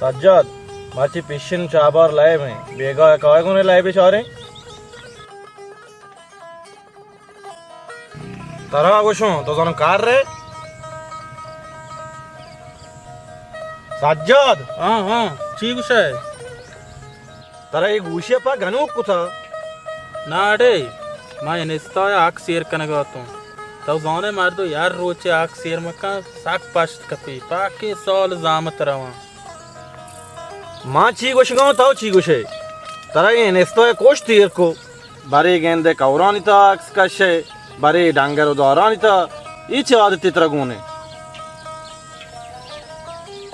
سجاد، مرچی پیشن چابار لائب ایں، بیگاہ کائے گونے لائب چاریں؟ ترا گوشوں، تو زانو کار رے؟ سجاد! ہاں، ہاں، چی گوشے؟ ترا اے گوشی ءَ پہ گنوک کتا؟ نا اڑے، ما انستا ءَ عکس ایر کنگا اتوں۔ تو زانے مردو یار روچے عکس ایر مکن، سک پشت کپی، پاکے سال زامت رواں۔ ما چی گوشگاں، تو چی گوشے؟ ترا اے انستا ءَ کشت ایر کو۔ برے گندے کورانی تا عکس کشے، برے ڈنگر و دارانی تا، اے چے عادتے ترا گونے؟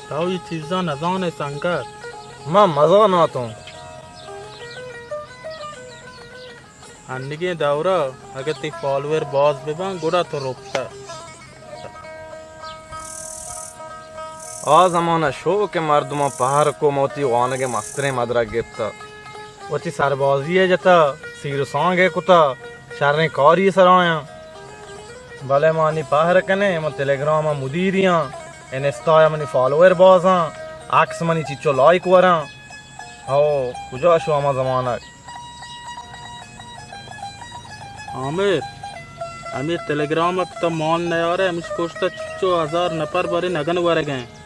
تو اے چیزاں نزانے سنگت۔ ما مزاناتوں۔ انیگیں دورا اگہ تئی فالوور باز بباں، گڑا تو رپتہ۔ آ زمانہ شو کہ مردماں پہر کو، ما وتی وانگ ءِ مستریں مدرک گپتہ، وتی سربازی ءَ جتہ، سیر و سانگ ءَ کتہ، شریں کاری سرایاں۔ بلے ما نی پہر کنیں، من تلگرام ءِ مدیریاں، انستا ءَ منی فالوور بازاں، عکس منی چچو لائک وراں۔ ہو، کجا شو ہما زمانگ؟ عامر، ہمے تلگرام ءَ کہ تو مان نیارے، ہمیش پشت ءَ چچو ہزار نفر برے نگن ورگ ءَ انت۔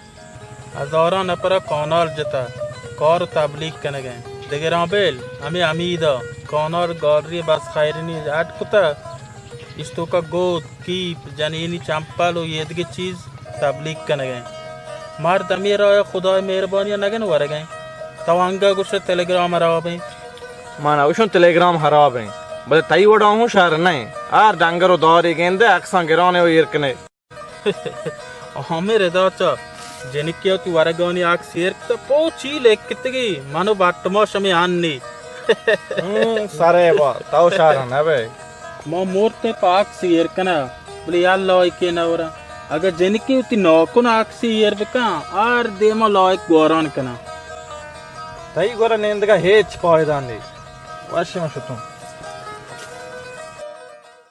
ہزاراں نفر ءَ کانال جتہ، کار و تبلیغ کنگ ءَ انت۔ دگراں بل، ہمے حمید ءَ کانال گالری بس خیرنی اڈ کتہ، اشتوکا گود، کیپ، جنینی چمپل و ایدگہ چیز تبلیغ کنگ ءَ انت۔ مرد ہمے راہ ءَ خدائے مہربانی ءَ نگن ورگ ءَ انت۔ تو انگہ گوشے تلگرام حراب انت۔ من نگوشوں تلگرام حراب انت، بلے تئی وڑا ہوں شر نہ انت۔ ہر ڈنگر و دارے گندے عکساں گرانے و ایر کنے۔ عامر، ادا چہ جنکے وتی ورگانی عکس ایر کتہ، پو چی لکتگی، من و بٹماش ہمے ہنی۔ ہوں، سرے با، تو شر نہ بے۔ ما مرت پہ عکس ایر کنہ، بلے یا لائکے نہ ورا۔ اگہ جنکے وتی ناکن عکس ایر بکن، ہر دیما لائک گوران کنہ۔ تئی گورا نندگا ہچ پائدہ نی۔ وش ما شتوں۔